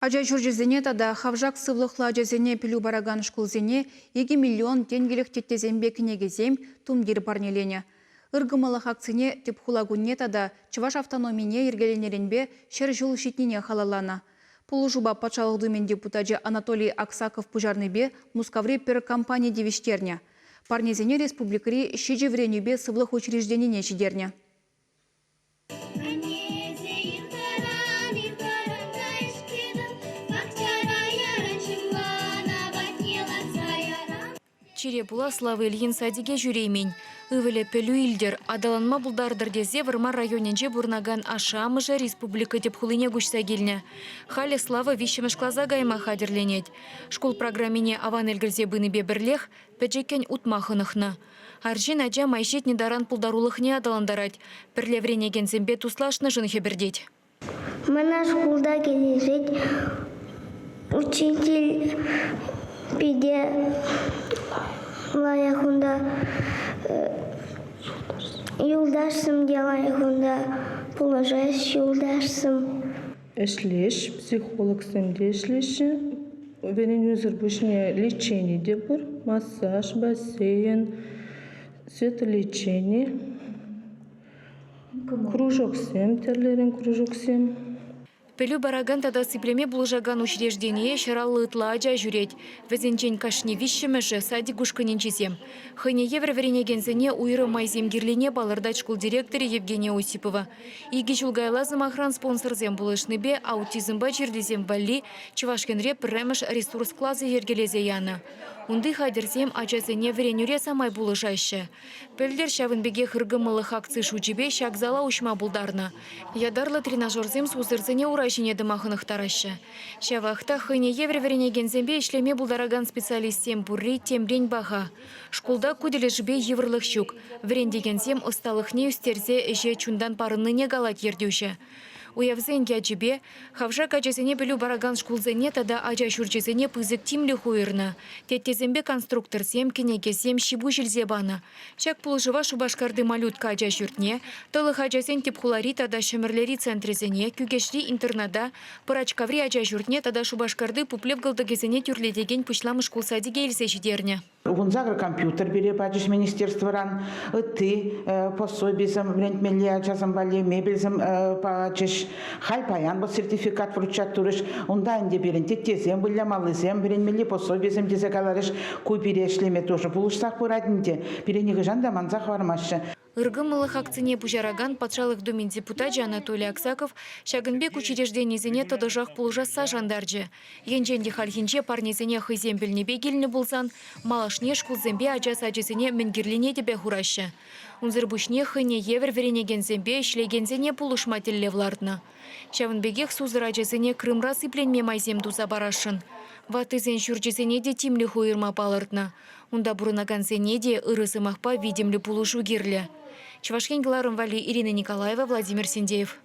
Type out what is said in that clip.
Ача ҫурчӗсене тата хавшак сывлӑхлӑ ачасене пӗлӳ паракан шкулсене 2 миллион тенкӗлӗх теттесемпе кӗнекесем, тумтир парнеленӗ. Ыркӑмӑллӑх акцине тӗп хула кунне тата Чӑваш автономине йӗркеленӗренпе 100 ҫул ҫитнине халалланӑ. Пулӑшупа Патшалӑх Думин депутачӗ Анатолий Аксаков пуҫарнипе Мускаври пӗр компани тивӗҫтернӗ. Парнесене республикӑри ҫичӗ вӗренӳпе сывлӑх учрежденине ҫитернӗ. Чире пула Слава Ильин садике ҫӳреймен. Ывӑлӗ пӗлӳ илтӗр, аталанма пултартӑр тесе Вӑрмар районӗнче пурӑнакан ашшӗ-амӑшӗ республика тӗп хулине куҫса килнӗ. Халӗ Слава виҫҫӗмӗш класа кайма хатӗрленет. Шкул программине аван ӗлкӗрсе пынипе пӗрлех пӗчӗккӗн утма хӑнӑхнӑ. Арҫын ача май ҫитнӗ таран пултарулӑхне аталантарать, пӗрле вӗренекенсемпе туслашнӑшӑн хӗпӗртет. Мана шкулта килӗшет. Учитель питӗ лайӑх унта. Юлташсем те лайӑх унта. Пулӑшаҫ юлташсем. Ӗҫлеҫ, психологсем те ӗҫлеҫҫӗ. Вӗренӳсӗр пуҫне лечени те пур, массаж, бассейн, светолечени, кружоксем, тӗрлӗрен кружоксем. Пӗлӳ паракан тата сиплеме пулӑшакан учреждение 150 ытла ача ҫӳрет. Вӗсенчен кашни виҫҫӗмӗшӗ садик ушкӑнӗнчисем. Хӑйне евӗр вӗренекенсене уйрӑм майсем кирлине палӑртать шкул директорӗ Евгения Осипова. Икӗ ҫул каялла, сӑмахран, спонсорсем пулӑшнипе аутизмпа чирлисем валли Чӑваш Енре пӗрремӗш ресурс класӗ йӗркелесе янӑ. Унти хатӗрсем ачасене вӗренӳре самай пулӑшаҫҫӗ. Пӗлтӗр ҫавӑн пекех ыркӑмӑллӑх акци шучӗпе ҫак зала уҫма пултарнӑ. Ятарлӑ тренажерсем сусӑрсене ура ҫине тӑма хӑнӑхтараҫҫӗ. Ҫавах та хӑйне евӗр вӗренекенсемпе ӗҫлеме пултаракан специалистсем пурри темрен паха. Шкулта ку тӗлӗшпе йывӑрлӑх ҫук. Вӗрентекенсем ӑсталӑхне ӳстерсе ӗҫе чунтан парӑннине калать ертӳҫӗ. Уявсен ячӗпе хавшак ачасене пӗлӳ паракан шкулсене тата ача ҫурчӗсене пысӑк тимлӗх уйӑрнӑ. Теттесемпе конструкторсем, кӗнекесем, ҫи-пуҫ илсе панӑ. Ҫак пулӑшӑва Шупашкарти Малютка ача ҫуртне, тӑлӑх ачасен тӗп хулари тата Ҫӗмӗрлери центрӗсене, Кӳкеҫри интерната, Пӑрачкаври ача ҫуртне тата Шупашкарти пуплев кӑлтӑкӗсене тӳрлетекен пуҫламӑш шкул садике илсе ҫитернӗ. 18 компьютер пире пачӗҫ министерствӑран, ытти пособисем вӗрентмелли ачасем валли мебельсем пачӗҫ. Халь паян вӑл сертификат вручать турӗҫ. Унта ӗнтӗ пирӗн теттесем, вылямаллисем, вӗренмелли пособисем тесе каларӗҫ. Ку пире ӗҫлеме тоже пулӑшсах пырать ӗнтӗ. Пире нихӑҫан та манса хӑвармаҫҫӗ. Ыркӑмӑллӑх акцине пуҫаракан Патшалӑх Думин депутачӗ Анатолий Аксаков ҫакӑн пек учрежденисене тӑтӑшах пулӑшасса шантарчӗ. Енчен те хальхинче парнесене хӑйсем пӗлнипе килнӗ пулсан, малашне шкулсемпе ача сачӗсене мӗн кирлине тӗпе хураҫҫӗ. Унсӑр пуҫне хӑйне евӗр вӗренекенсемпе ӗҫлекенсене пулӑшма тӗллев лартнӑ. Ҫавӑн пекех сусӑр ачасене Крымра сипленме майсем туса парасшӑн. Ваттисен ҫурчӗсене те тимлӗх уйӑрма палӑртнӑ. Унта пурӑнакансене те ырӑ сӑмахпа витӗмлӗ пулӑшу кирлӗ. Чӑваш Ен кӑларӑм валли Ирина Николаева, Владимир Синдеев.